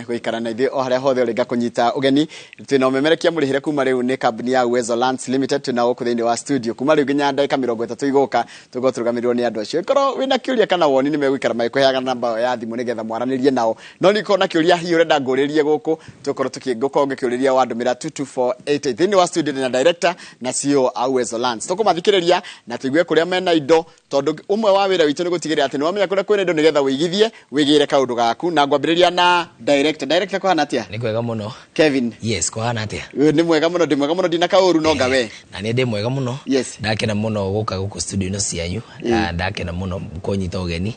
Gũikara na ithuĩ o harĩa hothe ũrĩ, ngakũnyita ũgeni. Twĩna ũmemerekia mũrĩhĩre kuma rĩu nĩ kambuni ya Uwezo Lands Limited. Twĩna gũkũ thĩinĩ wa studio kuma rĩu nginya ndagĩka 30 igũka, tũgũkorwo tũrũgamĩrĩrwo nĩ andũ acio. Ĩkorwo wĩna kĩũria kana woni, nĩ megũikara magĩkũheaga namba ĩyo ya thimũ nĩgetha mwaranĩrie nao. No nĩ na kĩũria hihi ũrenda ngũrĩrie gũkũ, tũgũkorwo tũkĩngũkorwo ngĩkĩũrĩria wandũmĩra 22488. Thĩinĩ wa studio ndĩna director na CEO a Uwezo Lands. Tũkũmathikĩrĩria na tũigue kũrĩa mena indo, tondũ ũmwe wa wĩra witũ nĩ gũtigĩrĩra atĩ nĩ wamenya kũrĩa kwĩna indo nĩgetha wĩigithie, wĩgĩre kaũndũ gaku. Na ngwambĩrĩria na director. Director, kũhana atĩa? Nĩ kwega mũno. Kevin. Yes, kũhana atĩa? Nĩ mwega mũno, ndĩ mwega mũno, ndina kaũru no ngawe. Na nĩ ndĩ mwega mũno. Ndakena mũno gũka gũkũ studio ino cianyu. Na ndakena mũno kũnyita ũgeni.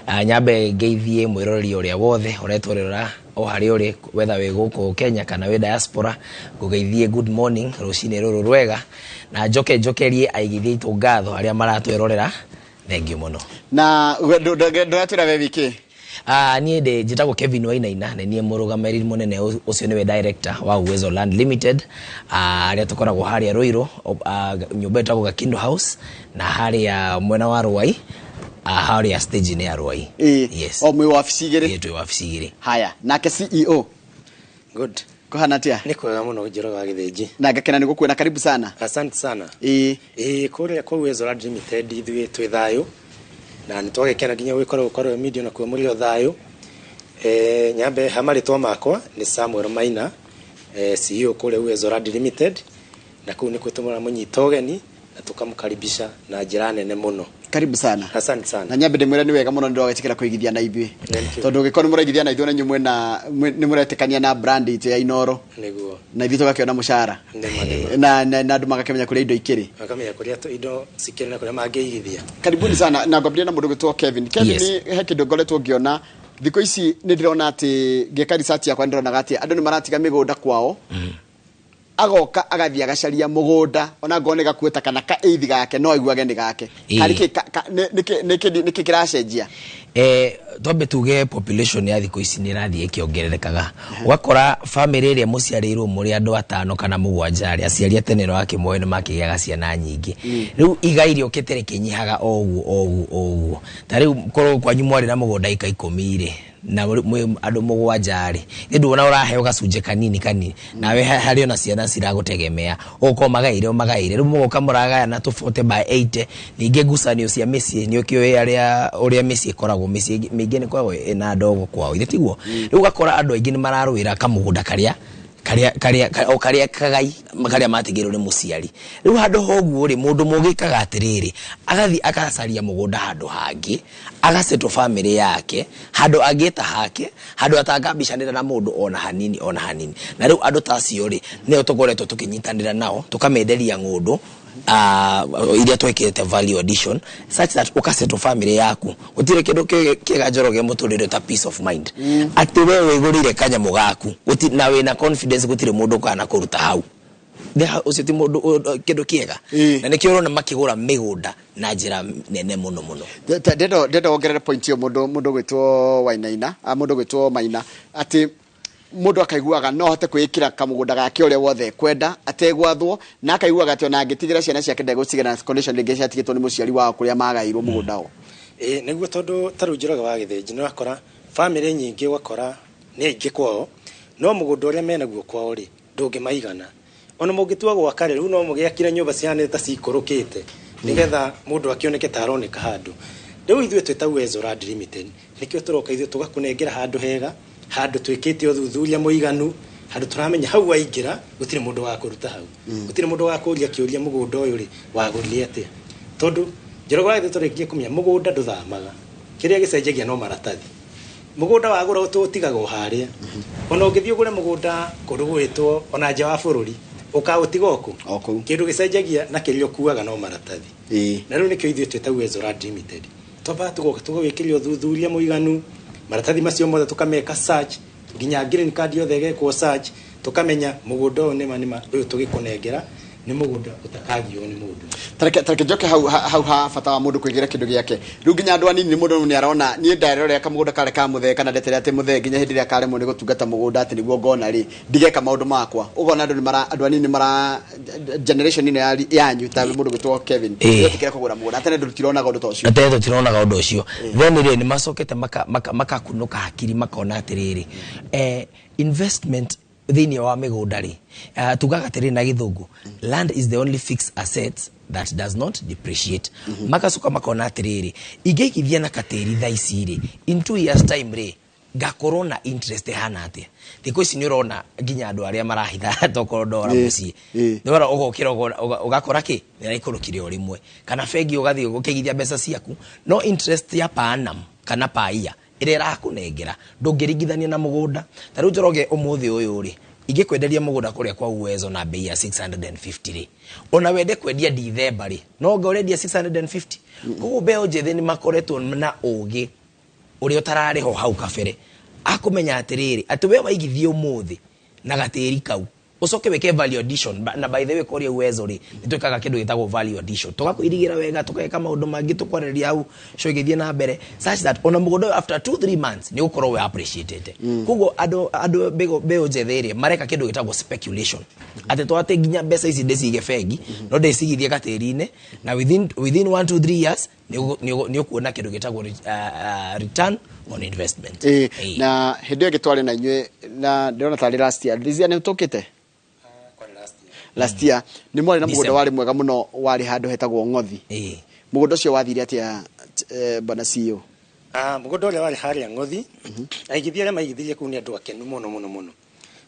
Ah, nyambe ngeithie mwĩroreri ũrĩa wothe ũretũrĩra o harĩa ũrĩ, whether wĩ gũkũ Kenya kana wĩ diaspora. Ngũgeithie good morning, rũcinĩ rũrũ rwega, na njoke njokerie aigithia aitũ ngatho arĩa maratwĩrorera. Thank you mũno. Na ndũratwĩra we wiki? Ah, niĩ ndĩ njĩtagwo Kevin Wainaina, na niĩ mũrũgamĩrĩri mũnene ũcio nĩwe director wa Uwezo Land Limited. Ah, arĩa tũkoragwo harĩa Ruiru, nyũmba ĩtagwo Gakindo House, na harĩa mwena wa Ruai, harĩa stage-inĩ ya Ruai. Yes. O mwĩ wabici igĩrĩ? Ĩĩ, twĩ wabici igĩrĩ. Haya, nake CEO. Good. Kũhana atĩa? Nĩ kwega mũno, Njoroge wa Gĩthĩnji. Na ngakena nĩ gũkuona, karibu sana. Asante sana. Ĩĩ, kũrĩa kwa Uwezo Land Limited ithuĩ twĩ thayũ na nĩ twagĩkena nginya gũgĩkorwo gũkorwo media nakuo mũrĩ o thayũ. Nyambe ha marĩtwa makwa nĩ Samuel Maina, CEO kũrĩa Uwezo Land Limited, na kũu nĩkuo tũramũnyita ũgeni na tũkamũkaribisha na njĩra nene mũno. Karibu sana. Asante sana. Na nyambe ndĩmwĩre nĩ wega mũno nĩ ndĩragĩtĩkĩra kũigithia na ithuĩ. Thank you. Tondũ ũngĩkorwo nĩ mũraigithia na ithuĩ, na inyuĩ mwĩna nĩ mũretĩkania na brand itũ ya Inoro. Na ithuĩ tũgakĩona mũcara. Nĩma, nĩma. Na andũ magakĩmenya kũrĩa indo ikĩrĩ. Makamenya kũrĩa indo cikĩrĩ na kũrĩa mangĩigithia. Karibuni sana. Na ngwambĩrĩria na mũndũ gwĩtwo Kevin. Kevin, he kĩndũ ngoretwo ngĩona thikũ ici. Nĩ ndĩrona atĩ ngĩka research yakwa, nĩ ndĩronaga atĩ andũ nĩ maratiga mĩgũnda kwao, agoka agathiĩ agacaria mũgũnda ona ngorwo nĩ gakuĩta kana ka eithi gake, no aiguage nĩ gake. Harĩ kĩ nĩkĩ kĩracenjia? Twambe tuge population ya thikũ ici nĩ ĩrathiĩ ĩkĩongererekaga. Ũgakora famĩlĩ ĩrĩa mũciarĩirwo mũrĩ andũ atano kana mũgwanja rĩ, aciari a tene wakĩmoĩ nĩ makĩgĩaga ciana nyingĩ. Rĩu igai rĩũkĩte rĩkĩnyihaga o ũguo o ũguo o ũguo. Ta rĩu korwo kwanyu mwarĩ na mũgũnda ĩka 10 rĩ, na mwĩ andũ mũgwanja rĩ, nĩ nduona ũraheo gacunjĩ kanini kanini, nawe harĩ ona ciana ciragũtegemea, ũgũkorwo magaire o magaire. Rĩu mũgoka mũragayana tũ 40 by 80. Ningĩ ngucanio cia mĩciĩ, nĩ ũkĩũĩ arĩa ũrĩa mĩciĩ ĩkoragwo, mĩciĩ mĩingĩ nĩ ĩkoragwo ĩna ndogo kwao, ithe tiguo? Rĩu ũgakora andũ aingĩ nĩ mararũĩra kamũgũnda karĩa karĩa karĩa o karĩa kagai karĩa matigĩrwo nĩ mũciari. Rĩu handũ ha ũguo rĩ, mũndũ mũgĩkaga atĩrĩrĩ, agathiĩ agacaria mũgũnda handũ hangĩ, agasettle family yake handũ angĩta hake, handũ atangамbicanĩra na mũndũ ona hanini ona hanini. Na rĩu andũ ta acio rĩ, nĩo tũkoretwo tũkĩnyitanĩra nao, tũkamenderia ng'ũndũ iria twekĩrĩte value addition, such that ũkasettle family yaku. Gũtirĩ kĩndũ kĩega, Njoroge, mũtũrĩre ta peace of mind, atĩ we wĩgũrĩire kanyamũ gaku na wĩna confidence gũtirĩ mũndũ ũkana kũruta hau. Ũcio ti mũndũ kĩndũ kĩega. Na nĩkĩo ũrona makĩgũra mĩgũnda na njĩra nene mũno mũno. Ndenda wongerere point ĩyo, mũndũ gwĩtwo Wainaina, mũndũ gwĩtwo Maina, atĩ mũndũ akaiguaga no ahote kwĩĩkĩra kamũgũnda gake ũrĩa wothe ekwenda ategwathwo, na akaiguaga atĩ ona angĩtigĩra ciana ciake ndegũcigĩra na condition rĩngĩ ciatigĩtwo nĩ mũciari wao kũrĩa magaĩirwo mũgũnda o. Ĩĩ, nĩguo, tondũ ta rĩu, Njoroge wa Gĩthĩnji, nĩ ũrakora bamĩrĩ nyingĩ ũgakora nĩ aingĩ kwao, no mũgũnda ũrĩa menaguo kwao rĩ, ndũngĩmaigana. Ona mũngĩtua gwaka rĩ, rĩu no mũgĩakire nyũmba cihanĩte ta cikũrũkĩte nĩgetha mũndũ akĩoneke ta aroneka handũ. Rĩu ithuĩ twĩ ta Uwezo Land Limited, nĩkĩo tũroka ithuĩ tũgakũnengera handũ hega, handũ twĩkĩte ũthuthuria mũiganu, handũ tũramenya hau waingĩra gũtirĩ mũndũ wa kũruta hau, gũtirĩ mũndũ wa kũria kĩũria, mũgũnda ũyũ rĩ, wagũrire atĩa? Tondũ, Njoroge wa Gĩthĩnji, tũrĩkie kũmenya mũgũnda ndũthamaga, kĩrĩa gĩcenjagia no maratathi. Mũgũnda wagũra ũtũtigaga o harĩa. Ona ũngĩthiĩ ũgũre mũgũnda kũndũ gũgwĩtwo ona nja wa bũrũri, ũkaũtiga o kũ? O kũu. Kĩndũ gĩcenjagia na kĩrĩa ũkuaga no maratathi. Na rĩu nĩkĩo ithuĩ twĩ ta Uwezo Land Limited twambaga tũgoka tũgagwĩkĩria ũthuthuria mũiganu, maratathi macio mothe tũkameka search, nginya green card yothe ĩgekwo search, tũkamenya mũgũnda ũyũ nĩma nĩma ũyũ tũgĩkũnengera. Nĩ mũgũnda ũtakagio nĩ mũndũ. Tareke njoke hau hau ha bata wa mũndũ kũigĩra kĩndũ gĩake. Rĩu nginya andũ anini, mũndũ nĩ arona niĩ ndarorera kamũgũnda karĩa ka mũthee, kana ndetere atĩ mũthee nginya hĩndĩ ĩrĩa akaremwo nĩ gũtungata mũgũnda atĩ nĩguo ngona rĩ ndigeka maũndũ makwa. Ũkona andũ nĩ mara, andũ anini mara generation ĩno yanyu ta mũndũ gwĩtwo Kevin etĩkĩra kũgũra mũgũnda. Tene tũtironaga ũndũ ta ũcio. Tene tũtironaga ũndũ ũcio. Then rĩ, nĩ macokete makakunũka hakiri, makona atĩrĩrĩ, investment thĩinĩ wa mĩgũnda rĩ, tugaga atĩrĩrĩ na gĩthũngũ, land is the only fixed asset that does not depreciate. Magacoka makona atĩrĩrĩ, ingĩigithia na katĩri thaa ici rĩ, in 2 years time rĩ, ngakorwo na interest ĩhana atĩa? Thikũ ici nĩ ũrona nginya andũ arĩa marahitha tokorwo ndora mũciĩ, nĩ wona ũgokĩra ũgakora kĩ nĩ araikũrũkire o rĩmwe, kana bengi ũgathiĩ ũkĩigithia mbeca ciaku, no interest ya per annum kana per year ĩrĩa ĩrakũnengera ndũngĩringithania na mũgũnda. Ta rĩu Njoroge, ũmũthĩ ũyũ rĩ, ingĩkwenderia mũgũnda kũrĩa kwa Uwezo na bei ya 650 rĩ, ona wende kwendia Dithemba rĩ, no nga ũrendia 650. Koguo mbeũ njĩthĩ nĩ makoretwo na ũgĩ ũrĩa ũtararĩ ho hau kabere, akũmenya atĩrĩrĩ, atĩ we waigithia ũmũthĩ na gatĩri kau, ũcoke wĩke value addition. Na by the way, kũrĩa Uwezo rĩ, nĩ twĩkaga kĩndũ gĩtagwo value addition, tũgakũirigĩra wega, tũgeka maũndũ mangĩ, tũkwarĩrĩria hau show ĩgĩthiĩ na mbere, such that ona mũgũnda ũyũ after 2 3 months nĩ ũgũkorwo we appreciated. Koguo andũ mbeũ njĩthĩ rĩ, mareka kĩndũ gĩtagwo speculation, atĩ to atĩ nginya mbeca ici ndĩcige bengi, no ndĩcigithie gatĩri-inĩ, na within 1 2 3 years nĩ ũkuona kĩndũ gĩtagwo return on investment. Na hĩndĩ ĩyo ĩngĩ twarĩ na inyuĩ, na ndĩrona tarĩ last year, this year nĩ tũkĩte last year, nĩ mwarĩ na mũgũnda December. warĩ mwega mũno, warĩ handũ hetagwo Ng'othi. Mũgũnda ũcio wathire atĩa, bwana CEO? Ah, mũgũnda ũrĩa warĩ harĩa Ng'othi, aigithia arĩa maigithirie kũu nĩ andũ akenu mũno mũno mũno,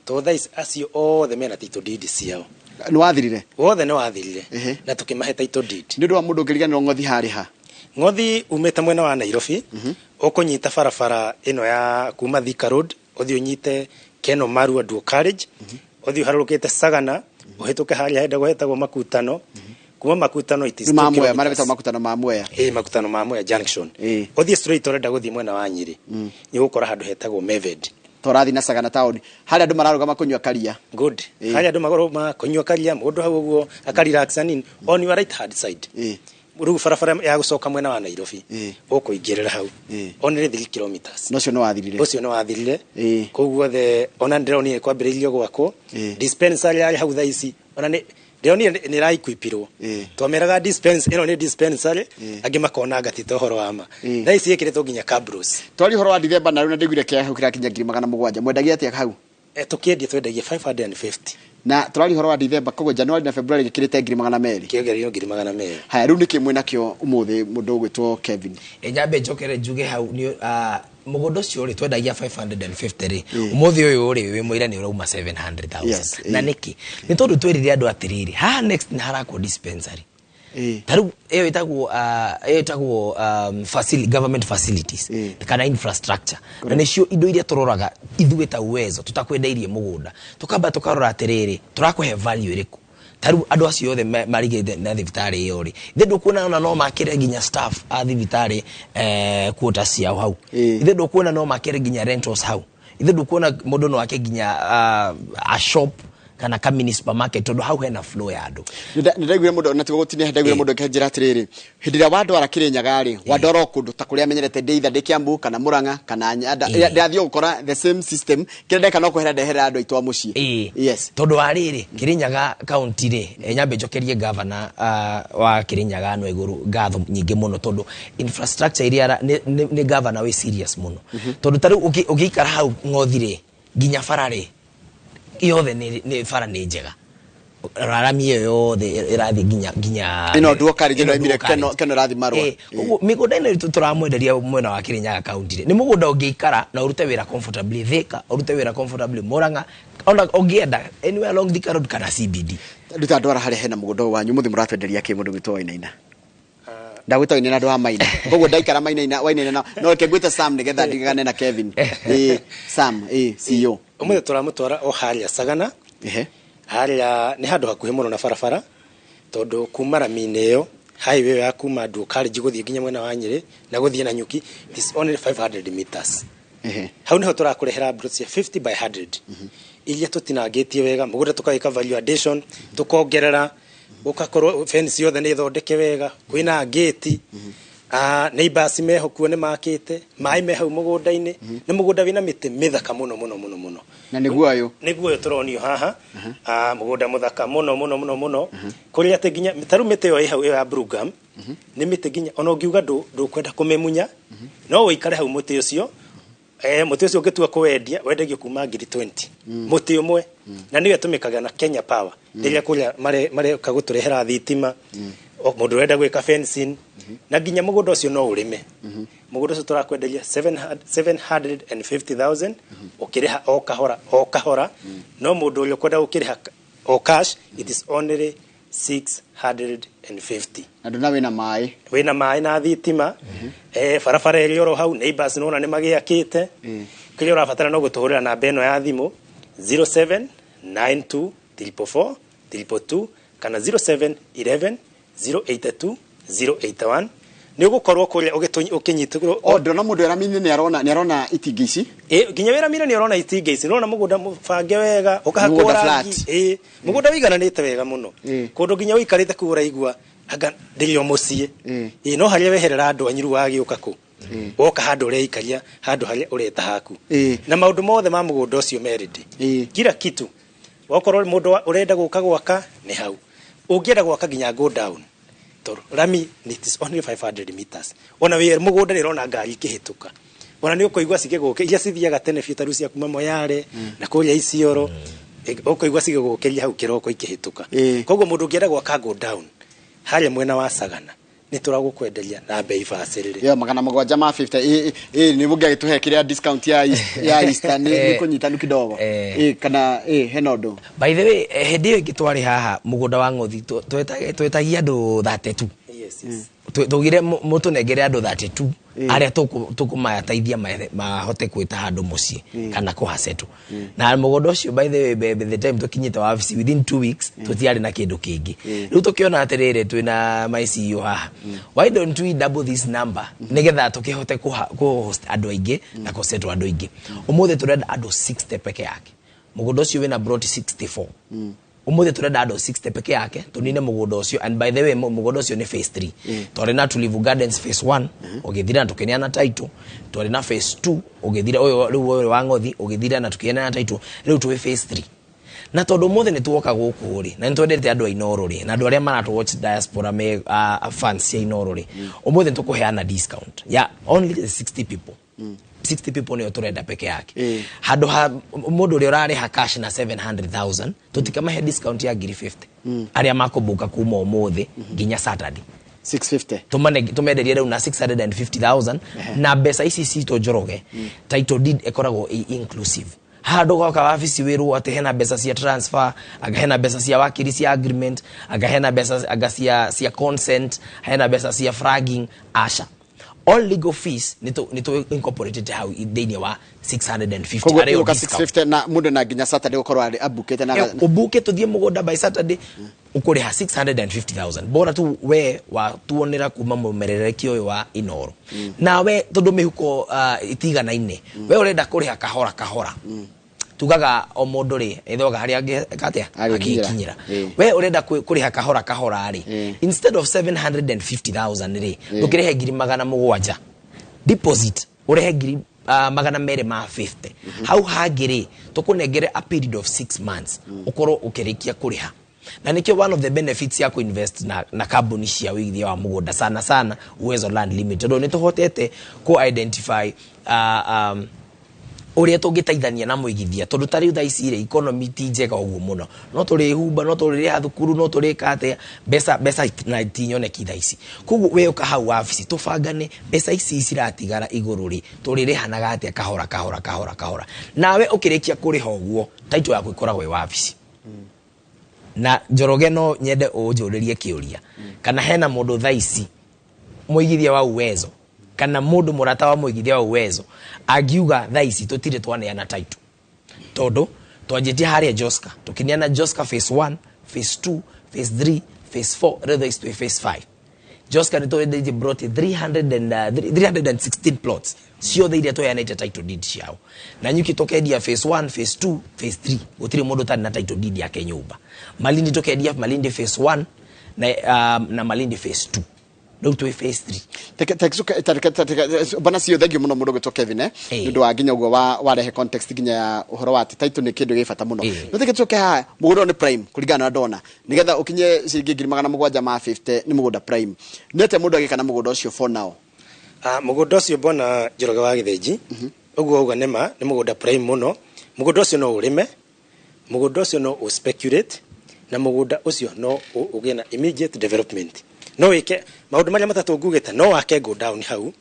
tondũ thaa ici acio othe mena title deed ciao. Nĩ wathirire? Wothe nĩ wathirire na tũkĩmahe title deed. Nĩ ũndũ wa mũndũ ũngĩriganĩrwo, Ng'othi harĩ ha? Ng'othi umĩte mwena wa Nairobi, ũkũnyita barabara ĩno ya kuma Thika Road, ũthiĩ ũnyite Keno Marua Dual Carriage, ũthiĩ ũharũrũkĩte Sagana, ũhĩtũke harĩa hendagwo hetagwo Makutano. Kuma Makutano it is Nĩ ma 2 Mwea, marĩa kilometers. metagwo makutano ma Mwea. Ĩ, makutano ma Mwea Junction. Ũthiĩ straight, ũrenda gũthiĩ mwena wa Nyĩrĩ, nĩ ũgũkora handũ hetagwo Meved. Tũrathiĩ na Sagana town, harĩa andũ mararũgama kũnyua karia. Good. Harĩa andũ magorwo makũnyua karia, mũndũ hau ũguo akarelax hanini, on your right hand side, rĩu barabara ya gũcoka mwena wa Nairobi, ũkũingĩrĩra hau only 3 kilometers. No ũcio nĩ wathirire? Ũcio nĩ wathirire. Kũu guothe ona ndĩronire kwambĩrĩirio gwakwo. Dispensary yarĩ hau, thaa ici ona nĩ ndĩronire nĩ ĩraequipirwo. Twameraga dispense ĩno nĩ dispensary, angĩ makona ngatita ũhoro wa ma. Thaa ici ĩkĩrĩtwo nginya cabros. Twari ũhoro wa Dithemba na rĩu, na ndĩguire kĩa hau kĩrakinya 700,000. Mwendagia atĩa hau? Tũkĩendia twendagia 550. Na tũrari ũhoro wa Dithemba, koguo January na February gĩkĩrĩte 200,000. Kĩongereirwo 200,000. Haya, rĩu nĩkĩ mwĩ nakĩo ũmũthĩ, mũndũ ũgwĩtwo Kevin? Nyambe njokere njuge hau nĩ mũgũnda ũcio rĩ twendagia 550 rĩ, ũmũthĩ ũyũ rĩ, wĩ mũira nĩ ũrauma 700,000. Na nĩkĩ? Nĩ tondũ twĩrire andũ atĩrĩrĩ, haha next nĩ harakwo dispensary. Ta rĩu ĩyo ĩtagwo government facilities kana infrastructure, na nĩcio indo iria tũroraga ithuĩ ta Uwezo. Tũtakwendeirie mũgũnda, tũkamba tũkarora atĩrĩrĩ, tũrakũhe value ĩrĩkũ? Ta rĩu andũ acio othe marigĩte na thibitarĩ ĩyo rĩ, ithe ndũkuona ona no makĩre nginya staff a thibitarĩ quota ciao hau? Ithe ndũkuona no makĩre nginya rentals hau? Ithe ndũkuona mũndũ no ake nginya a shop kana ka mini supermarket, tondũ hau hena flow ya andũ? Nĩ ndaiguire mũndũ, na tigo gũtinia, ndaiguire mũndũ akĩnjĩra atĩrĩrĩ, hĩndĩ ĩrĩa wandwara Kĩrĩnyaga rĩ, wandwara o kũndũ ta kũrĩa menyerete, ndĩ either ndĩ Kiambu kana Murang'a kana Nyanda, ndĩrathiĩ gũkora the same system. Kĩrĩa ndeka no kweherera ndeherera andũ aitũ a mũciĩ. Tondũ wa rĩrĩ, Kĩrĩnyaga kaunti rĩ, nyambe njokerie gavana wa Kĩrĩnyaga no igũrũ ngatho nyingĩ mũno, tondũ infrastructure iria nĩ gavana wĩ serious mũno, tondũ ta rĩu ũngĩikara hau Ng'othi rĩ, nginya bara rĩ yothe nĩ bara nĩ njega, rarami ĩyo yothe ĩrathiĩ nginya Ĩno Dual Carriage, ĩno ĩno ĩmire dual carriage. Keno ĩrathiĩ Marũa. Koguo mĩgũnda ĩno tũramwenderia mwena wa Kĩrĩnyaga kaunti rĩ, nĩ mũgũnda ũngĩikara na ũrute wĩra comfortably Thika, ũrute wĩra comfortably Murang'a, ona ũngĩenda anywhere along Thika Road kana CBD. Ruta ndwara harĩa hena mũgũnda ũyũ wanyu. Mũthĩ mũratwenderia kĩ, mũndũ gwĩtwo Wainaina? Ndagwĩta Wainaina andũ a Maina, koguo ndaikara Mainaina Wainaina no reke ngwĩte Sam nĩgetha ndigane na Kevin. Sam, CEO. Ũmũthĩ tũramũtwara o harĩa Sagana. Harĩa nĩ handũ hakuhĩ mũno na barabara, tondũ kuma rami-inĩ ĩyo, highway ĩyo ya kuma Dual Carriage gũthiĩ nginya mwena wa Nyĩrĩ na gũthiĩ na Nyuki, it is only 500 meters. Hau niho tũrakũrehera plot cia 50 by 100 iria tũtinangĩtie wega mũgũnda, tũkawĩka value addition, tũkongerera. Gũgakorwo fence yothe nĩ thondeke wega, kwĩna gate. Neighbors meho kuo nĩ makĩte, maĩ me hau mũgũnda-inĩ. Nĩ mũgũnda wĩna mĩtĩ mĩthaka mũno mũno mũno mũno. Na nĩguo ũyũ. Nĩguo ũyũ tũronio haha. Mũgũnda mũthaka mũno mũno mũno mũno, kũrĩa atĩ nginya ta rĩu mĩtĩ ĩyo ĩ hau, ĩyo ya blue gum, nĩ mĩtĩ nginya ona ũngiuga ndũkwenda kũmĩmunya, no ũikare hau. Mũtĩ ũcio, mũtĩ ũcio ũngĩtua kũwendia, wendagio kuma ngiri 20 mũtĩ ũmwe, na nĩyo ĩtũmĩkaga na Kenya Power rĩrĩa kũrĩa mareka gũtũrehera thitima. O, mũndũ ũrenda gwĩka fencing, na nginya mũgũnda ũcio no ũrĩme. Mũgũnda ũcio tũrakwenderia 750,000, ũkĩrĩha o kahora o kahora. No mũndũ ũrĩa ũkwenda gũkĩrĩha o cash, it is only 650. Na ndona wĩna maĩ. Wĩna maĩ na thitima, barabara ĩrĩ oro hau. Neighbors nĩwona nĩ magĩakĩte. Kĩrĩa ũrabatara no gũtũhũrĩra namba ĩno ya thimũ, 0792 444 222 kana 0711 082 081. Nĩ ũgũkorwo kũrĩa ũkĩnyitĩrwo. O ndona mũndũ eramini nĩ arona itingĩ ici. Nginya wĩra mire nĩ ũrona itingĩ ici, nĩũrona mũgũnda mũbange wega, ũkahakwo Mũgũnda rangi. flat. Mũgũnda wĩigananĩte wega mũno, kũndũ nginya ũikarĩte kũu ũraigua anga ndĩrĩ o mũciĩ. No harĩa weherera andũ anyu, rĩu wagĩũka kũ, woka handũ ũreikaria, handũ harĩa ũreta haku. Na maũndũ mothe ma mũgũnda ũcio merĩndĩ, kila kitu. Wakorwo mũndũ ũrenda gũka gwaka, nĩ hau. Ũngĩenda gwaka nginya go down, tondũ rami it is only 500 meters. Ona wĩ mũgũnda nĩ ũrona ngari ikĩhĩtũka, ona nĩ ũkũigua cigĩgũkĩ iria cithiaga tene biũ, ta rĩu cia kuma Moyale na kũrĩa Isiolo, ũkũigua cigĩgũkĩria hau kĩroko ikĩhĩtũka. Koguo mũndũ ũngĩenda gwaka go down harĩa mwena wa Sagana, nĩ tũragũkwenderia na bei bacĩrĩre. Ĩyo 750 ĩ nĩ mũngĩagĩtũhe kĩrĩa discount ya Easter nĩ kũnyitanu kidogo. Kana hena ũndũ. By the way, hĩndĩ ĩyo ĩngĩ twarĩ haha mũgũnda wa ng'othi, twetagia andũ 32. Yes. Tugire mũtũnengere andũ 32 arĩa tũkũmateithia mahote gwĩta handũ mũciĩ kana kũhasetũ na mũgũnda ũcio. By the way, by the time tũkinyĩte wabici, within 2 weeks tũtiarĩ na kĩndũ kĩngĩ. Rĩu tũkĩona atĩrĩrĩ, twĩna my CEO haha, why don't we double this number nĩgetha tũkĩhote kũ-host andũ aingĩ na kũsettle andũ aingĩ? Ũmũthĩ tũrenda andũ 60 peke yake. Mũgũnda ũcio wĩna plot 64. Umuthi turenda andũ 60 peke yake tunine mũgũnda ũcio. And by the way, mũgũnda ũcio nĩ phase 3. Twarĩ na Tulivu Gardens phase 1, ũgĩthira na tũkĩneana title. Twarĩ na phase 2, ũgĩthira. Ũyũ rĩu, ũyũ wa ng'othi, ũgĩthira na tũkĩneana title. Rĩu twĩ phase 3. Na tondũ ũmũthĩ nĩ tuoka gũkũ rĩ, na nĩ twendete andũ a Inooro rĩ, na andũ arĩa maratũ watch diaspora me fans cia Inooro rĩ, ũmũthĩ nĩ tũkũheana discount ya only the 60 people. 60 people nĩo tũrenda peke yake. Handũ ha mũndũ ũrĩa ũrarĩha cash na 700,000, tũtikamahe discount ya ngiri 50 arĩa makũbuka kuma ũmũthĩ nginya Saturday. 650. Tumenderie rĩu na 650,000. Na mbeca ici citũ, Njoroge, title deed ĩkoragwo ĩ inclusive. Haha ndũgoka wabici wĩrwo atĩ hena mbeca cia transfer, anga hena mbeca cia wakiri cia agreement, anga hena mbeca anga cia consent, hena mbeca cia flagging. Aca, all legal fees nĩ incorporated hau thĩinĩ wa 650. Koguo Arĩo ĩgũka discount. 650, na mũndũ na nginya Saturday gũkorwo arĩ abukĩte na Ũbuke tũthiĩ mũgũnda by Saturday, ũkũrĩha 650,000, bora tu we watuonera kuma mũmererekia ũyũ wa Inooro. Nawe tondũ mĩhuko itiganaine, we ũrenda kũrĩha kahora kahora, tugaga o mũndũ rĩ ĩthoga harĩa angĩka atĩa. Agĩkinyĩra. Agĩkinyĩra. We ũrenda kũrĩha kahora kahora rĩ, instead of 750,000 rĩ, ndũkĩrĩhe ngiri 700 deposit, ũrehe ngiri 250. Hau hangĩ rĩ, tũkũnengere a period of 6 months ũkorwo ũkĩrĩkia kũrĩha. Na nĩkĩo one of the benefits ya kuinvest na kambuni cia ũigithia wa mũgũnda, sana sana Uwezo Land Limited, tondũ nĩ tũhotete ku identify ũrĩa tũngĩteithania na mũigithia. Tondũ ta rĩu thaa ici rĩ, economy ti njega ũguo mũno, no tũrĩhumba, no tũrĩrĩha thukuru, no tũrĩka atĩa, mbeca na ti nyoneki thaa ici. Koguo we ũka hau wabici tũbangane mbeca ici ciratigara igũrũ rĩ, tũrĩrĩhanaga atĩa kahora kahora kahora kahora. Nawe ũkĩrĩkia kũrĩha ũguo, title yaku ĩkoragwo ĩ wabici. Na Njoroge, no nyende ũnjũrĩrie kĩũria, kana hena mũndũ thaa ici mũigithia wa Uwezo kana mũndũ mũrata wa mũigithia wa Uwezo angiuga thaa ici tũtirĩ twaneana title? Tondũ twanjĩtie harĩa Joska, tũkĩneana Joska phase 1, phase 2, phase 3, phase 4, rĩu thaa ici twĩ phase 5. Joska nĩ twendetie plot 300 and, 316 plots ciothe iria tũheanĩte title deed ciao. Na Nyuki tũkendia phase 1, phase 2, phase 3, gũtirĩ mũndũ ũtarĩ na title deed yake nyũmba. Malindi tũkendia Malindi phase 1. na Malindi phase 2. Rĩu twĩ phase 3. Teke bana cio, thank you muno mundu gwitwo Kevin, Ĩĩ. nĩ ũndũ wa nginya ũguo wa warehe context nginya ya ũhoro wa atĩ title nĩ kĩndũ gĩ bata mũno. Ĩĩ. No teke tuoke haha, mũgũnda ũyũ nĩ prime kũringana na ndona, nĩgetha ũkinye ciringi 750,000 nĩ mũgũnda prime. Nĩ atĩa mũndũ agĩka na mũgũnda ũcio for now? Ah, mũgũnda ũcio, mbona Njoroge wa Gĩthĩnji, ũguo auga nĩ ma, nĩ mũgũnda prime mũno. Mũgũnda ũcio no ũrĩme, mũgũnda ũcio no ũ speculate, na mũgũnda ũcio no ũgĩe na immediate development. No wĩke maũndũ marĩa matatũ ngugĩte. No wake go down hau,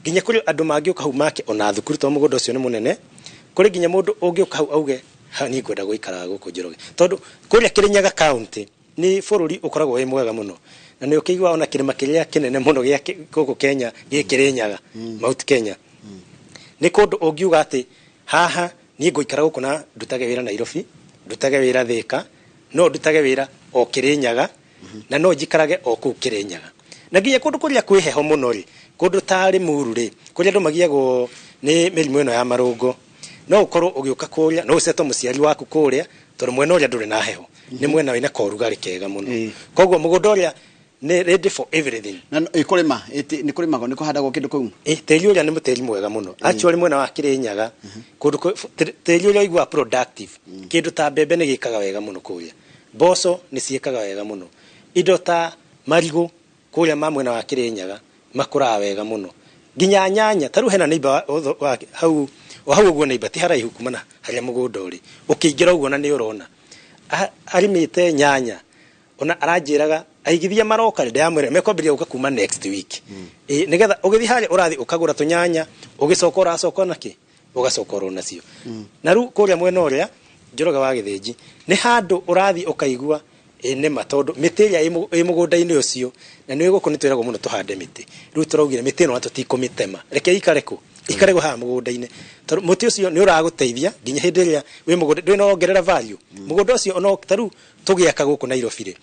nginya kũrĩ andũ mangĩũka hau make ona thukuru, tondũ mũgũnda ũcio nĩ mũnene. Kũrĩ nginya mũndũ ũngĩũka hau auge, "Ha, niĩ ngwenda gũikaraga gũkũ Njoroge," tondũ kũrĩa Kĩrĩnyaga County nĩ bũrũri ũkoragwo wĩ mwega mũno, na nĩ ũkĩigua ona kĩrĩma kĩrĩa kĩnene mũno gĩa gũkũ Kenya gĩ Kĩrĩnyaga, Mount Kenya. Nĩ kũndũ ũngiuga atĩ haha niĩ ngũikara gũkũ na ndutage wĩra Nairobi, ndutage wĩra Thĩka, no ndutage wĩra o Kĩrĩnyaga, na no njikarage o kũu Kĩrĩnyaga. Na nginya kũndũ kũrĩa kwĩ heho mũno rĩ, kũndũ ta Limuru rĩ, kũrĩa andũ magiagwo nĩ mĩrimũ ĩno ya marũngo, no ũkorwo ũgĩũka kũrĩa, no ũceto mũciari waku kũrĩa, tondũ mwena ũrĩa ndũrĩ na heho, nĩ mwena wĩna korugarĩ kega mũno. Koguo mũgũnda ũrĩa nĩ ready for everything. Na ĩkũrĩma nĩ kũrĩmagwo, nĩ kũhandagwo kĩndũ kũu? Ĩ, tĩri ũrĩa nĩ mũtĩri mwega mũno. Actually, mwena wa Kĩrĩnyaga kũndũ tĩri ũrĩa ũiguaga productive, kĩndũ ta mbembe nĩ gĩkaga wega mũno kũrĩa, mboco nĩ ciĩkaga wega mũno, indo ta marigũ kũrĩa ma mwena wa Kĩrĩnyaga makũraga wega mũno, nginya nyanya. Ta rĩu hena neighbor hau o hau ũguo, neighbor ti haraihu kuma na harĩa mũgũnda ũrĩ, ũkĩingĩra ũguo na nĩ ũrona arĩmĩte nyanya. Ona aranjĩraga aigithia maroka rĩ, ndĩramwĩra mekwambĩrĩria gũka kuma next week. Ĩ, nĩgetha ũgĩthiĩ harĩa ũrathiĩ ũkagũra tũnyanya, ũgĩcoka ũracoka nakĩ, ũgacoka oro nacio. Na rĩu kũrĩa mwena ũrĩa Njoroge wa Gĩthĩnji nĩ handũ ũrathiĩ ũkaigua ĩ nĩma, tondũ mĩtĩ ĩrĩa ĩ mũgũnda-inĩ ũcio, na nĩ gũkũ nĩ twĩragwo mũno tũhande mĩtĩ. Rĩu tũraugire mĩtĩ ĩno na tũtikũmĩtema, reke ikare kũ ikare kũ haha mũgũnda-inĩ, tondũ mũtĩ ũcio nĩ ũragũteithia nginya hĩndĩ ĩrĩa wĩ mũgũnda ndũrĩ na wongerera value mũgũnda ũcio. Ona ta rĩu tũgĩaka gũkũ Nairobi rĩ,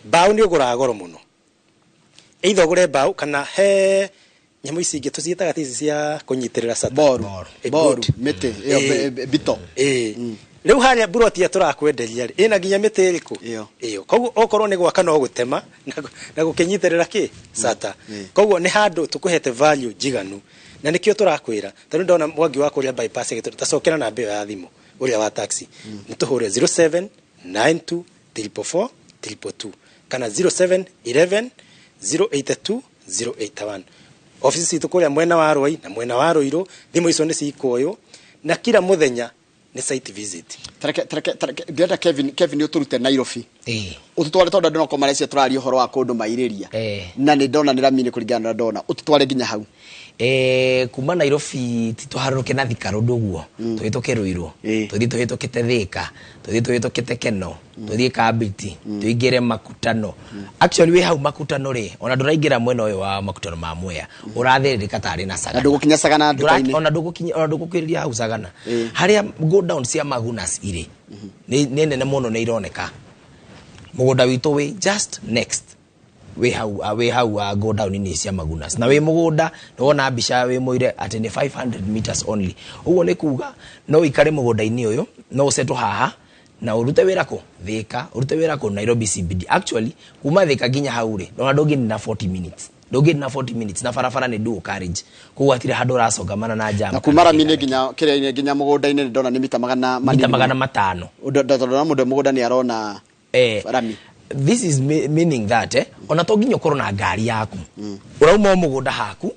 mbaũ nĩ ũgũraga goro mũno, either ũgũre mbaũ kana he nyamũ ici ingĩ tũciĩtaga ta ici cia kũnyitĩrĩra sata. Boru. Boru. Good. Mĩtĩ ĩyo. Bito. Ĩĩ, rĩu harĩa buroti ĩrĩa tũrakwenderia rĩ, ĩna nginya mĩtĩ ĩrĩkũ? Ĩyo. Ĩyo. Koguo okorwo nĩ gwaka no gũtema na gũkĩnyitĩrĩra kĩ sata. Koguo nĩ handũ tũkũhete value njiganu, na nĩkĩo tũrakwĩra. Ta rĩu ndona Mwangi wa kũrĩa bypass agĩtũra, tacokera namba ĩyo ya thimũ ũrĩa wa taxi, nĩ tũhũre 0792 444 222 kana 07 11 082 081. Ofici citũ kũrĩa mwena wa Rwai na mwena wa Rũirũ, thimũ icio nĩ cikuoywo na kila mũthenya nĩ site visit. Tareke ndĩrenda Kevin ũtũrute Nairobi, ũtũtware, tondũ andũ no marecia tũraria ũhoro wa kũndũ mairĩria, na nĩ ndona nĩ rami-inĩ kũringana na ndona, ũtũtware nginya hau. Kuma Nairobi ti tũharũrũke na Thika Road ũguo, tũhĩtũke Ruiru, tũthiĩ tũhĩtũkĩte Thika, tũthiĩ tũhĩtũkĩte Keno, tũthiĩ Kambiti, tũingĩre Makutano. Actually, wĩ hau Makutano rĩ, ona ndũraingĩra mwena ũyũ wa Makutano ma Mwea, ũrathĩrĩrĩka tarĩ na Sagana. Na ndũgũkinya Sagana nduka-inĩ. Ona ndũgũkinya, ona ndũgũkĩrĩria hau Sagana, harĩa go down cia Magunas irĩ nĩ nene mũno, nĩ ironeka. Mũgũnda witũ wĩ just next, wĩ hau, wĩ hau go down-inĩ cia Magunas, na wĩ mũgũnda nĩwona mbica wĩ mũire atĩ nĩ 500 meters only. Ũguo nĩ kuga no ũikare mũgũnda-inĩ ũyũ, no ũcetwo haha na ũrute wĩra kũ Thika, ũrute wĩra kũ Nairobi CBD. Actually, kuma Thika nginya hau rĩ, ona ndũngĩnina 40 minutes, ndũngĩnina 40 minutes, na barabara nĩ dual carriage, koguo hatirĩ handũ ũracongamana na jam. Na kuma rami-inĩ nginya kĩrĩa-inĩ, nginya mũgũnda-inĩ, nĩ ndona nĩ mita magana mita manini. 500. Tondũ na mũndũ mũgũnda nĩ arona rami. This is meaning that ona to nginya ũkorwo na ngari yaku, ũrauma o mũgũnda haku,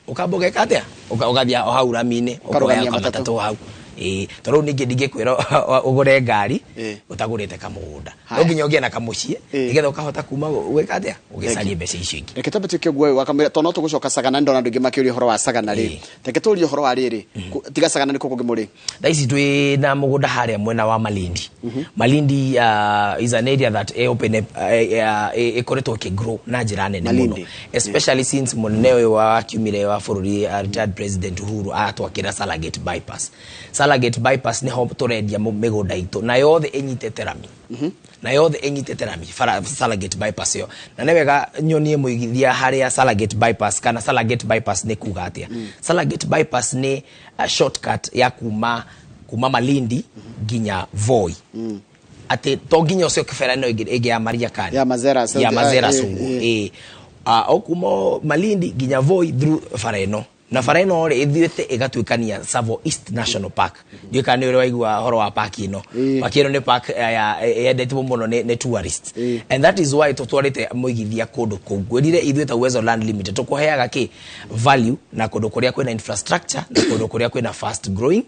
ũkamba ũgeka atĩa? Ũgathiĩ o hau rami-inĩ, Ũkarũgamia ũkoya matatũ. matatũ hau. Ĩĩ, tondũ rĩu ningĩ ndingĩkwĩra ũgũre ngari ũtagũrĩte kamũgũnda. No nginya ũgĩe na kamũciĩ, nĩgetha ũkahota kuma gwĩka atĩa, ũgĩcarie mbeca icio ingĩ. Reke twambe tuĩke ũguo wakamwĩra, tondũ no tũgũcoka Sagana. Nĩ ndona andũ aingĩ makĩũria ũhoro wa Sagana rĩ. Reke tũrie ũhoro wa rĩrĩ. Tiga Sagana, nĩ kũ kũngĩ mũrĩ? Thaa ici twĩ na mũgũnda harĩa mwena wa Malindi. Malindi is an area that open, ĩkoretwo ĩkĩgrow na njĩra nene mũno, Malindi. especially since mũnene ũyũ wa kiumire wa bũrũri, retired President Uhuru, atwakĩra Salagate bypass. Salagate bypass nĩho tũrendia mĩgũnda itũ, na yothe ĩnyitĩte rami, na yothe ĩnyitĩte rami bara Salagate bypass ĩyo. Na nĩ wega nyonie mũigithia harĩa Salagate bypass, kana Salagate bypass nĩ kuga atĩa. Salagate bypass nĩ a shortcut ya kuma Malindi nginya Voi. Atĩ to nginya ũcoke bara ĩno ĩngĩ ya Mariakani. Ya Mazera, ya Mazera Sungu. Ĩĩ, o kuma Malindi nginya Voi through bara ĩno, na bara ĩno rĩ, ĩthiĩte ĩgatuĩkania Tsavo East National Park. Ndiũĩ kana nĩ ũrĩ waigua ũhoro wa park ĩno. Park ĩno nĩ park yendetwo mũno nĩ tourists, and that is why tũtwarĩte mũigithia kũndũ kũu. Ngwĩrire ithuĩ ta Uwezo Land Limited tũkũheaga kĩ value na kũndũ kũrĩa kwĩna infrastructure na kũndũ kũrĩa kwĩna fast growing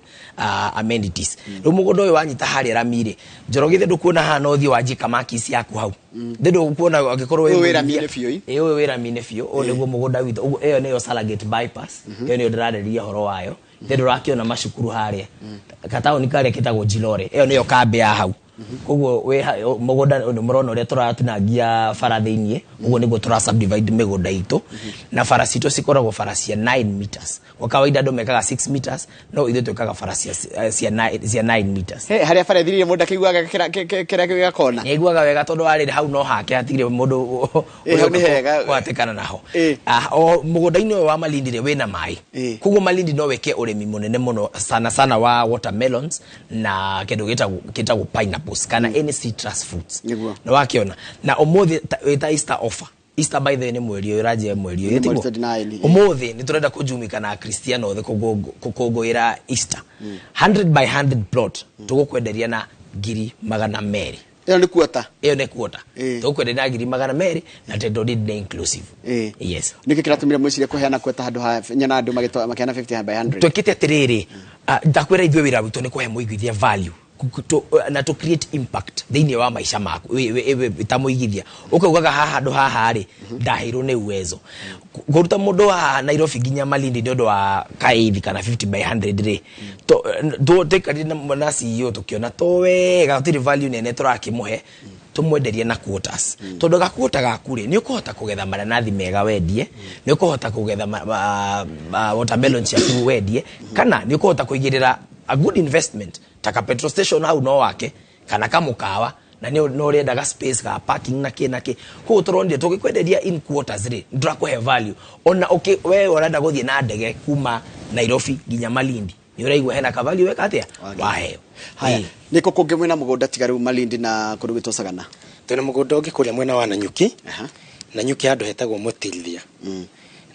amenities. Rĩu mũgũnda ũyũ wanyita harĩa rami rĩ, Njoroge, ithe ndũkuona haha no ũthiĩ wanjie kamakisi yaku hau, thĩ ndũkuona angĩkorwo wĩ Ũyũ wĩ mũigithia. Rami-inĩ biũ, ĩ? Ĩ, ũyũ wĩ rami-inĩ biũ. Ũyũ nĩguo mũgũnda witũ. Ũguo ĩyo nĩyo Salagate bypass, ĩyo nĩyo ndĩrarĩrĩria ũhoro wayo. Thĩ ndũrakĩona macukuru harĩa gataũni karĩa ketagwo Njilore, ĩyo nĩyo kambĩ ya hau. Koguo wĩ mũgũnda nĩ mũrona ũrĩa tũratinangia bara thĩiniĩ, ũguo nĩguo tũra subdivide mĩgũnda itũ, na bara citũ cikoragwo bara cia 9 meters. Kwa kawaida andũ mekaga 6 meters, no ithuĩ twĩkaga bara cia 9 meters. He, harĩa bara ĩthirire mũndũ akĩiguaga kĩrĩa kĩu gĩakona. Nĩaiguaga wega tondũ warĩ hau no hake hatirĩ mũndũ Hau nĩ hega. kũhatĩkana naho. O mũgũnda-inĩ ũyũ wa Malindi rĩ, wĩna maĩ, koguo Malindi no wĩke ũrĩmi mũnene mũno, sana sana wa watermelons na kĩndũ gĩtagwo pineapples kana any citrus fruits. Nĩ wakĩona na ũmũthĩ wĩta Easter offer. Easter, by the way, nĩ mweri ũyũ ũranjia, mweri ũyũ. Nĩ tiguo? mweri 29, ĩ. Ũmũthĩ nĩ tũrenda kũjumika na Akristiano othe gũkũngũĩra Easter. 100 by 100 plot tũgũkwenderia na 200,000. Ĩyo nĩ kuota. Ĩyo nĩ kuota. Tũgũkwenderia na 200,000 na title deed nĩ inclusive. Yes. Nĩkĩ kĩratũmire mwĩcirie kũheana kuota handũ ha nyona andũ makĩheana 50 by 100? Twĩkĩte atĩrĩrĩ, ndakwĩra ithuĩ wĩra witũ nĩ kũhe mũigithia value na to create impact thĩinĩ wa maica maku ta mũigithia. Ũkaugaga haha handũ haha rĩ, ndaheirwo nĩ Uwezo. Kũruta mũndũ wa Nairobi nginya Malindi nĩ ũndũ wa kaithi kana 50 by 100 rĩ, twaikarire na CEO tũkĩona to wega gũtirĩ value nene tũrakĩmũhe tũmwenderie na quarters, tondũ gakuota gaku rĩ, nĩ ũkũhota kũgetha mananathi mega wendie, nĩ ũkũhota kũgetha watermelon ciaku wendie, kana nĩ ũkũhota kũigĩrĩra a good investment ta ka petrol station hau no wake kana kamũkawa, na nĩ no ũrendaga space ga parking na kĩ na kĩ. Koguo tũronire tũgĩkwenderia in quarters rĩ, nĩ tũrakũhe value. Ona ũkĩ we ũrenda gũthiĩ na ndege kuma Nairobi nginya Malindi, nĩ ũraigua hena ka value weka atĩa waheo. Haya. Nĩ kũ kũngĩ mwĩna mũgũnda tiga rĩu Malindi na kũndũ gwĩtwo Sagana? Twĩna mũgũnda ũngĩ kũrĩa mwena wa Nanyuki. Nanyuki handũ hetagwo Mũtirithia.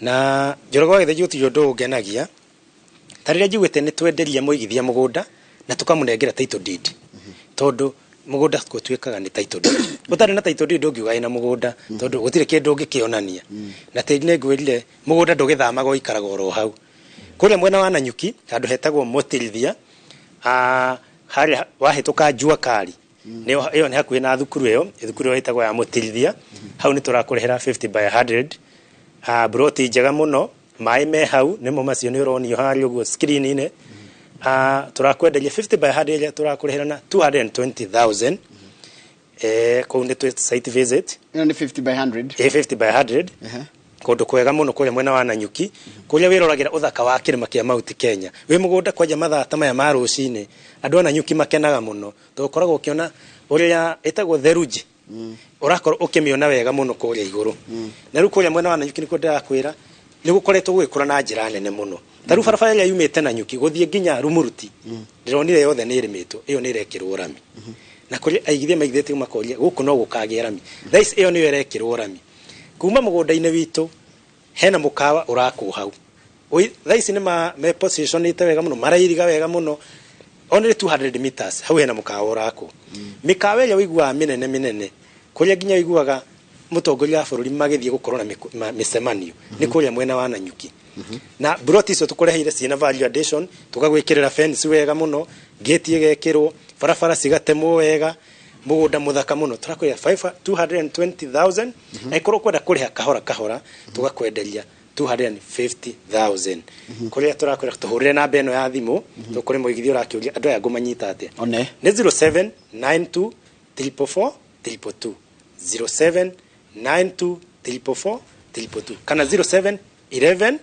Na Njoroge wa Gĩthĩnji, gũtirĩ ũndũ ũngenagia ta rĩrĩa njiguĩte nĩ twenderia mũigithia mũgũnda na tũkamũnengera title deed, tondũ mũgũnda gũtuĩkaga nĩ title deed. Ũtarĩ na title deed ndũngiuga wĩna mũgũnda, tondũ gũtirĩ kĩndũ ũngĩkĩonania. Na tĩri, nĩ ngwĩrire, mũgũnda ndũgĩthamaga, ũikaraga oro hau. Kũrĩa mwena wa Nanyuki handũ hetagwo Mũtirithia, harĩa wahĩtũka Jua Kali, nĩyo ĩyo nĩ hakuhĩ na thukuru ĩyo, thukuru ĩyo ĩtagwo ya Mũtirithia. Hau nĩ tũrakũrehera 50 by 100, broti njega mũno, maĩ me hau, nĩmo macio nĩ ũronio harĩa ũguo screen-inĩ. Tũrakwenderia 50 by 100 ĩrĩa tũrakũrehera na 220,000. Kũu nĩ twĩ site visit. Ĩno nĩ 50 by 100? Ĩ, 50 by 100. Kũndũ kwega mũno kũrĩa mwena wa Nanyuki, kũrĩa wĩroragĩra ũthaka wa kĩrĩma kĩa Mount Kenya wĩ mũgũnda. Kwanja mathaa ta maya ma rũcinĩ, andũ a Nanyuki makenaga mũno tondũ ũkoragwo ũkĩona ũrĩa ĩtagwo theruji, ũrakorwo ũkĩmĩona wega mũno kũrĩa igũrũ. Na rĩu kũrĩa mwena wa Nanyuki nĩkuo ndĩrakwĩra nĩ gũkoretwo gũgĩkũra na njĩra nene mũno. Ta rĩu barabara ĩrĩa yumĩte Nanyuki gũthiĩ nginya Rumuruti, ndĩronire yothe nĩ ĩrĩmĩtwo, ĩyo nĩ ĩrekĩrwo rami. Na kũrĩ aigithia maigithĩtie makoria gũkũ no gũkagĩa rami. Thaa ici ĩyo nĩyo ĩrekĩrwo rami. Kuma mũgũnda-inĩ witũ hena mũkawa ũrakwo hau. Thaa ici nĩ me positionĩte wega mũno, marairiga wega mũno, only 200 meters hau hena mũkawa ũrakwo. Mĩkawa ĩrĩa ũiguaga mĩnene mĩnene, kũrĩa nginya ũiguaga mũtongoria wa bũrũri magĩthiĩ gũkorwo na mĩcemanio, nĩ kũrĩa mwena wa Nanyuki. Na broti icio tũkũreheire ciĩna value addition, tũgagwĩkĩrĩra fence wega mũno, gate ĩgekĩrwo, barabara cigatemwo wega, mũgũnda mũthaka mũno. Tũrakwĩra 220,000. Angĩkorwo ũkwenda kũrĩha kahora kahora, tũgakwenderia 250,000. Kũrĩa tũrakwĩra tũhũrĩre namba ĩno ya thimũ, tũkũrĩ mũigithia ũrakĩũria andũ aya ngũmanyita atĩa. One. Nĩ 0792 444 222, 0792 444 222, kana 07 11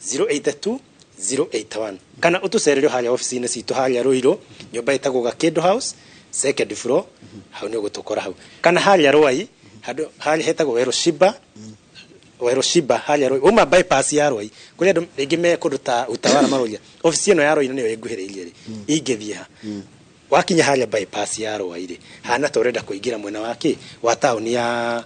082 081, kana ũtũcerere harĩa ofici-inĩ citũ harĩa Ruiru, nyũmba ĩtagwo Gakĩndũ House, second floor, hau nĩ ũgũtũkora hau. Kana harĩa Rwai, handũ harĩa hetagwo Werũ Shiba, Werũ Shiba harĩa Rwai, uma bypass ya Rwai, kũrĩa andũ rĩngĩ me kũndũ ta Utawala maroria ofici ĩno ya Rwai nĩyo ĩnguhĩrĩirie rĩ, ingĩthiĩ ha? Wakinya harĩa bypass ya Rwai rĩ, hana ta ũrenda kũingĩra mwena wa kĩ wa taũni ya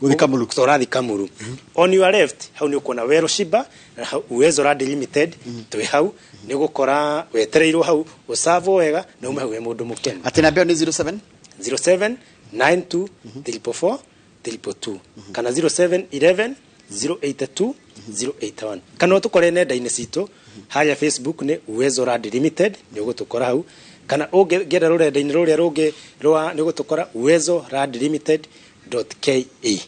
Gũthiĩ Kamulu. Ũrathiĩ Kamulu. On your left hau nĩ ũkuona Wero Shiba na hau Uwezo Land Limited twĩ hau. Nĩ ũgũkora wetereirwo hau, ũcavwo wega na ume hau wĩ mũndũ mũkenu. Atĩ namba ĩyo nĩ 07 0792 444 222 kana 0711 082 081, kana ũtũkore nenda-inĩ citũ harĩa Facebook nĩ Uwezo Land Limited, nĩ ũgũtũkora hau, kana ũngĩenda rũrenda-inĩ rũrĩa rũngĩ rwa nĩ ũgũtũkora Uwezo Land Limited ke, nĩ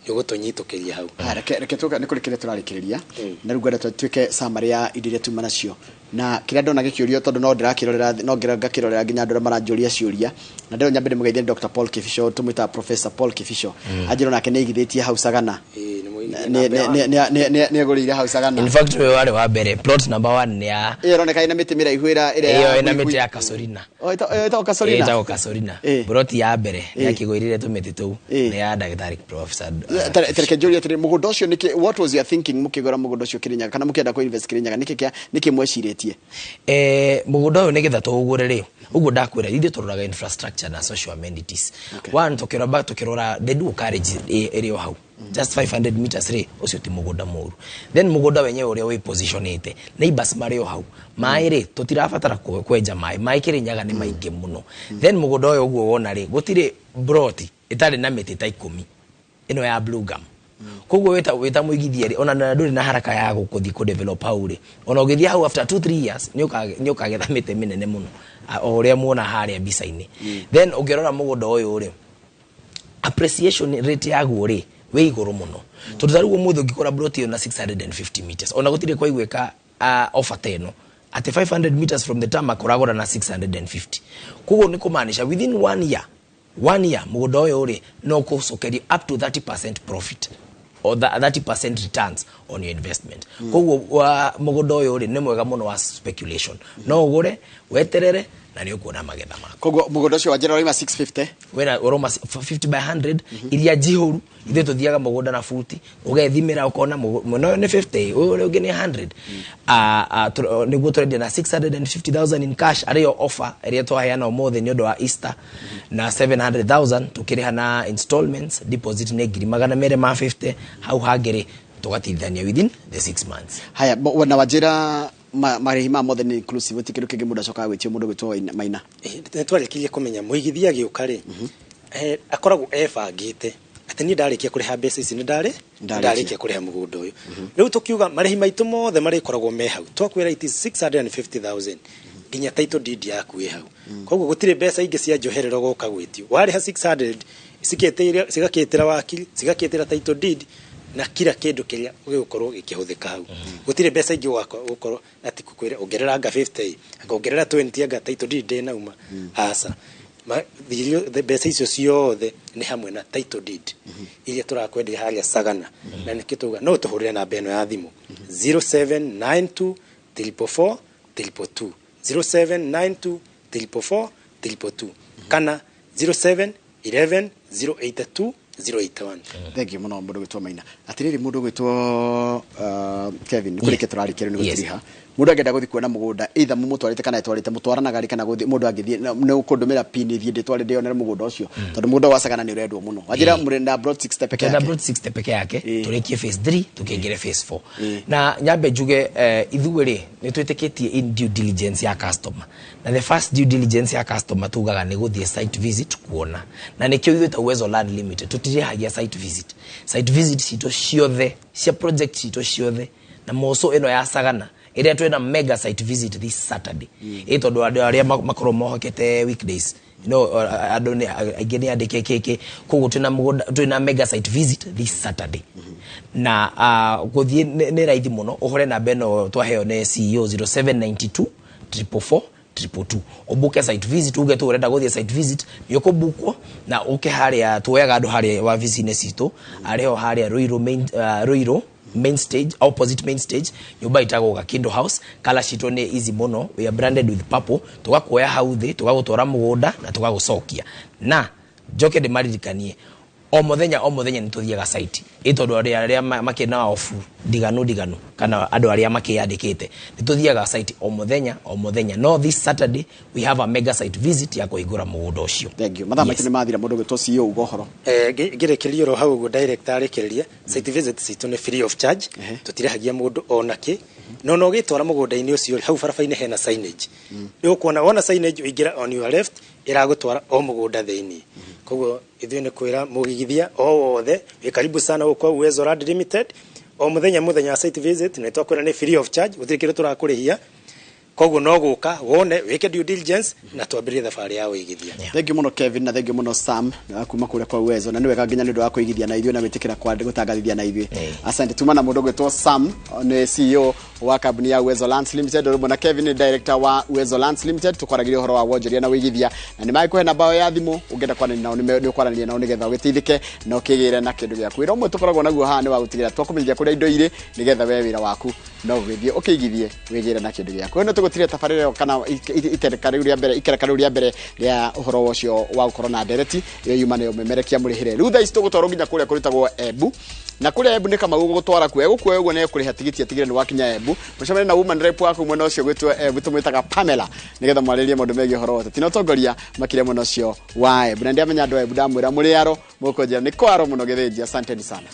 ũgũtũnyitũkĩria hau. Ah, reke tũka nĩ kũrĩ kĩrĩa tũrarĩkĩrĩria na rĩu ngwenda tuĩke summary ya indo iria tuma nacio na kĩrĩa ndona gĩkĩũrio, tondũ no ndĩrakĩrorera, no ngakĩrorera nginya andũ arĩa maranjũria ciũria. Na ndĩro nyambe ndĩmũgeithie nĩ Dr. Paul Kibicho, tũmwĩtaga Professor Paul Kibicho. Anjĩrwo nake nĩ aigithĩtie hau Sagana. Ĩĩ, nĩ mũigithia namba ya Nĩ agũrĩire hau Sagana. In fact, we warĩ wa mbere, plot number one nĩ ya Ĩyo ĩroneka ĩna mĩtĩ mĩraihu ĩrĩa ĩyo ya ĩna mĩtĩ buibui. ya Casuarina. Oh, ĩtagwo Casuarina? Ĩtagwo Casuarina. Plot ya mbere nĩ akĩgũrire tũmĩtĩ tũu nĩ ya ndagĩtarĩ Professor Tareke njũrie atĩrĩ, mũgũnda ũcio nĩkĩ, what was your thinking mũkĩgũra mũgũnda ũcio Kĩrĩnyaga, kana mũkĩenda kũ invest Kĩrĩnyaga, nĩkĩ mwecirĩtie? Mũgũnda ũyũ nĩgetha tũũgũre rĩ, ũguo ndakwĩra, ithuĩ tũroraga infrastructure na social amenities. One, tũkĩrora the dual carriage ĩrĩ o hau just 500 meters rĩ, ũcio ti mũgũnda mũru. Then mũgũnda wenyewe ũrĩa wĩ positionĩte, neighbors marĩ o hau, maĩ rĩ, tũtirabatara kwenja maĩ. Maĩ Kĩrĩnyaga nĩ maingĩ mũno. Then mũgũnda ũyũ ũguo wona rĩ, gũtirĩ broti ĩtarĩ na mĩtĩ ta 10 ĩno ya blue gum. Koguo wĩta mũigithia rĩ, ona na ndũrĩ na haraka ya gũthiĩ kũ develop hau rĩ, ona ũgĩthiĩ hau after 2 3 years nĩ ũkagetha mĩtĩ mĩnene mũno, o ũrĩa muona harĩa mbica-inĩ. Then ũngĩrora mũgũnda ũyũ rĩ, appreciation rate yaguo rĩ wĩ igũrũ mũno, tondũ ta rĩu ũmũthĩ ũngĩkora plot ĩyo na 650 meters, ona gũtirĩ kwaiguĩka offer ta ĩno atĩ 500 meters from the tarmac ũragũra na 650. Koguo nĩ kũmaanisha within one year mũgũnda ũyũ rĩ no kũcokeria up to 30% profit or 30% returns on your investment. Koguo mũgũnda ũyũ rĩ nĩ mwega mũno wa speculation. No ũgũre, weterere na nĩ ũkuona magetha maku. Koguo mũgũnda ũcio wanjĩra ũraima 650? Wena ũroma 50 by 100 iria njihũru. Ithuĩ tũthiaga mũgũnda na buti, ũgethimĩra ũkona mwena ũyũ nĩ 50, ũyũ ũrĩa ũngĩ nĩ 100. Nĩguo tũrendia na 650,000 in cash, arĩyo offer ĩrĩa twaheana ũmũthĩ nĩ ũndũ wa Easter, na 700,000 tũkĩrĩha na installments. Deposit nĩ 250,000, hau hangĩ rĩ tũgatithania within the 6 months. Haya, na wanjĩra marĩhi ma mothe nĩ inclusive, gũtirĩ kĩndũ kĩngĩ mũndũ acokaga gwĩtio, mũndũ gwĩtwo Maina? Nĩ twarĩkirie kũmenya mũigithia agĩũka rĩ, akoragwo ebangĩte atĩ niĩ ndarĩkia kũrĩha mbeca ici nĩ ndarĩ Ndarĩkia. Ndarĩkia kũrĩha mũgũnda ũyũ. Rĩu tũkiuga marĩhi maitũ mothe marĩkoragwo me hau, twakwĩra it is 650,000, nginya title deed yaku ĩ hau. Koguo gũtirĩ mbeca ingĩ cia njoherero gũka gwĩtio. Warĩha 600 cikĩtĩra, cigakĩtĩra wakiri, cigakĩtĩra title deed na kila kĩndũ kĩrĩa gĩgũkorwo gĩkĩhũthĩka hau. Gũtirĩ mbeca ingĩ gũkorwo atĩ gũkwĩra ongerera anga 50, anga ongerera 20, anga title deed ndĩnauma. Aca. Mbeca icio ciothe nĩ hamwe na title deed iria tũrakwenderia harĩa Sagana. Na nĩkĩo tauga no tũhũrĩre namba ĩno ya thimũ 0792 444 222, 0792 444 222, kana 07 11 082 081. Thank you mũno, mũndũ gwĩtwo Maina. Atĩrĩrĩ, mũndũ gwĩtwo Kevin, nĩ kũrĩkia tũrarĩkia rĩu nĩ gũtiriha. Mũndũ angĩenda gũthiĩ kuona mũgũnda, either mũmũtwarĩte kana etwarĩte, mũtwaranaga rĩ, kana gũthiĩ mũndũ angĩthiĩ nĩ ũkũndũmĩra pin thiĩ ndĩtware ndĩonere mũgũnda ũcio, tondũ mũgũnda wa Sagana nĩ ũrendwo mũno. Wanjĩra mũrĩ na plot 60 peke Twenda yake? Plot 60 peke yake. Tũrĩkie phase 3, tũkĩingĩre phase 4. Na nyambe njuge, ithuĩ rĩ nĩ twĩtĩkĩtie in due diligence ya customer, na the first due diligence ya customer tugaga nĩ gũthiĩ site visit kuona. Na nĩkĩo ithuĩ ta Uwezo Land Limited tũtirĩhagia site visit. Site visit citũ ciothe, cia project citũ ciothe, na moco ĩno ya Sagana ĩrĩa twĩna mega site visit this Saturday, ĩ tondũ andũ arĩa makorwo mohokete weekdays no andũ nĩ aingĩ nĩ andĩke kĩkĩ. Koguo twĩna mũgũnda, twĩna mega site visit this Saturday, na gũthiĩ nĩ raithi mũno. Ũhũre namba ĩno twaheo nĩ CEO, 0792 444 222, ũbuke site visit. Uge tu ũrenda gũthiĩ site visit, nĩ ũkũbukwo na ũke harĩa tuoyaga andũ harĩa wabici-inĩ citũ, arĩho harĩa Ruiru main, Ruiru main stage, opposite main stage, nyũmba ĩtagwo Gakindo House. Kala citũ nĩ easy mũno, we are branded with purple. Tũgakuoya hau thĩ, tũgagũtwara mũgũnda na tũgagũcokia. Na njoke ndĩmaririkanie O muthenya o muthenya nĩ tũthiaga site, ĩ tondũ andũ arĩa makĩrĩ na obu ndiganu ndiganu kana andũ arĩa makĩyandĩkĩte, nĩ tũthiaga site o muthenya o muthenya. No this Saturday we have a mega site visit ya kũhingũra mũgũnda ũcio. Thank you. Mathaa maitũ nĩ mathira. Mũndũ gwĩtwo CEO, uga ũhoro. Ngĩrĩkĩria oro hau ũguo director arĩkĩrĩria, site visit citũ nĩ free of charge, tũtirĩhagia mũndũ ona kĩ. No ũgĩtwara mũgũnda-inĩ ũcio, hau barabara-inĩ hena signage, nĩ ũkuona. Wona signage, ũingĩra on your left, ĩragũtwara o mũgũnda thĩinĩ. Koguo ithuĩ nĩ kwĩra mũgigithia o wothe wĩ karibu sana gũkũ kwa Uwezo Land Limited. O mũthenya mũthenya wa site visit, nĩ twakwĩra nĩ free of charge, gũtirĩ kĩndũ tũrakũrĩhia. Koguo no gũka wone, wĩke due diligence na twambĩrĩrie thabarĩ ya wĩigithia. Thank you muno, Kevin, na thank you muno, Sam, na kuma kũrĩa kwa Uwezo. Na nĩ wega nginya nĩ ũndũ wa kũigithia na ithuĩ na gwĩtĩkĩra kwa gũtangathithia na ithuĩ. Asante. Tuma na mũndũ gwĩtwo Sam, nĩ CEO wa kambuni ya Uwezo Lands Limited, ũrũmwe na Kevin nĩ director wa Uwezo Lands Limited. Tũkwaragĩria ũhoro wa wonjoria na wĩigithia, na nĩ magĩkũhe namba yao ya thimũ. Ũngĩenda kwaranĩria nao, nĩ ũkwaranĩria nao nĩgetha ũgĩteithĩke na ũkĩgĩre na kĩndũ gĩaku. Wĩra ũmwe tũkoragwo naguo haha nĩ wa gũtigĩra twakũmenyithia kũrĩa indo irĩ, nĩgetha we wĩra waku no ũgĩthiĩ ũkĩigithie, wĩgĩre na kĩndũ gĩaku. Ĩno tũgũtire tabarĩra ĩyo kana itereka rĩu rĩa mbere, ikereka rĩu rĩa mbere rĩa ũhoro ũcio wa gũkorwo na ndereti ĩyo yuma nayo memerekia mũrĩhĩre. Rĩu thaa ici tũgũtwarwo nginya kũrĩa kũrĩtagwo Embu, na kũrĩa Embu nĩ Kamau gũgũtwara kuo. Egũkuoya ũguo na ekũrĩha tigiti, atigĩre nĩ wakinya Embu. Mũcemanie na woman rep waku mwena ũcio gwĩtwo Embu, tũmwĩtaga Pamela, nĩgetha mwarĩrie maũndũ megiĩ ũhoro wa ũteti na ũtongoria makĩria mwena ũcio wa Embu. Na ndiamenya andũ a Embu, ndamwĩra mũrĩ aro, mũkũnjĩra nĩ kwaro mũno Gĩthĩnji. Asanteni sana.